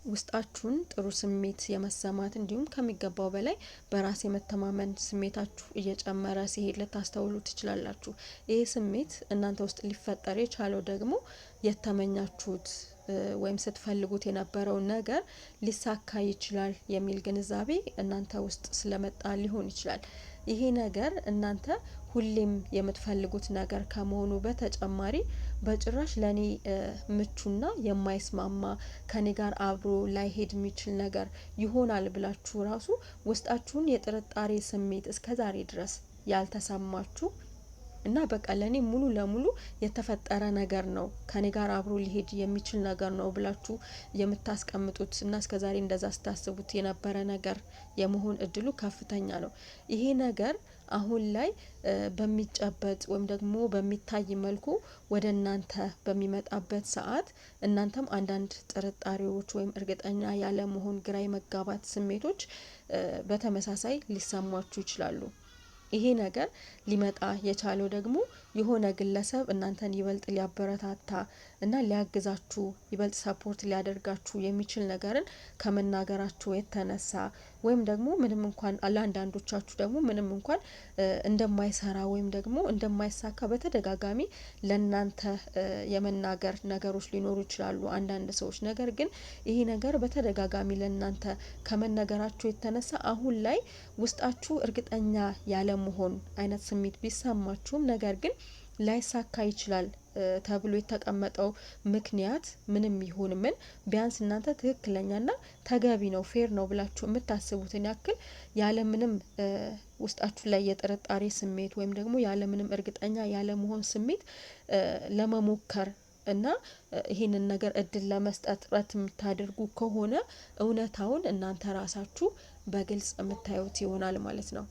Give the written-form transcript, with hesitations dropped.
ውስጣችሁን ጥሩ ስሜት የመሰማት እንዲሁም ከሚገባው በላይ በራስ የመተማመን ስሜታችሁ እየጨመረ ሲሄድ ልታስተውሉ ትችላላችሁ። ይህ ስሜት እናንተ ውስጥ ሊፈጠር የቻለው ደግሞ የተመኛችሁት ወይም ስትፈልጉት የነበረው ነገር ሊሳካ ይችላል የሚል ግንዛቤ እናንተ ውስጥ ስለመጣ ሊሆን ይችላል። ይሄ ነገር እናንተ ሁሌም የምትፈልጉት ነገር ከመሆኑ በተጨማሪ በጭራሽ ለኔ ምቹና የማይስማማ፣ ከኔ ጋር አብሮ ላይሄድ የሚችል ነገር ይሆናል ብላችሁ ራሱ ውስጣችሁን የጥርጣሬ ስሜት እስከዛሬ ድረስ ያልተሰማችሁ እና በቃ ለእኔ ሙሉ ለሙሉ የተፈጠረ ነገር ነው፣ ከኔ ጋር አብሮ ሊሄድ የሚችል ነገር ነው ብላችሁ የምታስቀምጡት እና እስከዛሬ እንደዛ ስታስቡት የነበረ ነገር የመሆን እድሉ ከፍተኛ ነው። ይሄ ነገር አሁን ላይ በሚጨበጥ ወይም ደግሞ በሚታይ መልኩ ወደ እናንተ በሚመጣበት ሰዓት እናንተም አንዳንድ ጥርጣሬዎች ወይም እርግጠኛ ያለመሆን፣ ግራ የመጋባት ስሜቶች በተመሳሳይ ሊሰሟችሁ ይችላሉ። ይሄ ነገር ሊመጣ የቻለው ደግሞ የሆነ ግለሰብ እናንተን ይበልጥ ሊያበረታታ እና ሊያግዛችሁ፣ ይበልጥ support ሊያደርጋችሁ የሚችል ነገርን ከመናገራችሁ የተነሳ ወይም ደግሞ ምንም እንኳን ለአንዳንዶቻችሁ ደግሞ ምንም እንኳን እንደማይሰራ ወይም ደግሞ እንደማይሳካ በተደጋጋሚ ለእናንተ የመናገር ነገሮች ሊኖሩ ይችላሉ አንዳንድ ሰዎች። ነገር ግን ይሄ ነገር በተደጋጋሚ ለእናንተ ከመነገራችሁ የተነሳ አሁን ላይ ውስጣችሁ እርግጠኛ ያለመሆን አይነት ስሜት ቢሰማችሁም፣ ነገር ግን ላይሳካ ይችላል ተብሎ የተቀመጠው ምክንያት ምንም ይሁን ምን ቢያንስ እናንተ ትክክለኛና ተገቢ ነው፣ fair ነው ብላችሁ የምታስቡትን ያክል ያለምንም ውስጣችሁ ላይ የጥርጣሬ ስሜት ወይም ደግሞ ያለምንም እርግጠኛ ያለመሆን ስሜት ለመሞከር እና ይህንን ነገር እድል ለመስጠት ጥረት የምታደርጉ ከሆነ እውነታውን እናንተ ራሳችሁ በግልጽ የምታዩት ይሆናል ማለት ነው።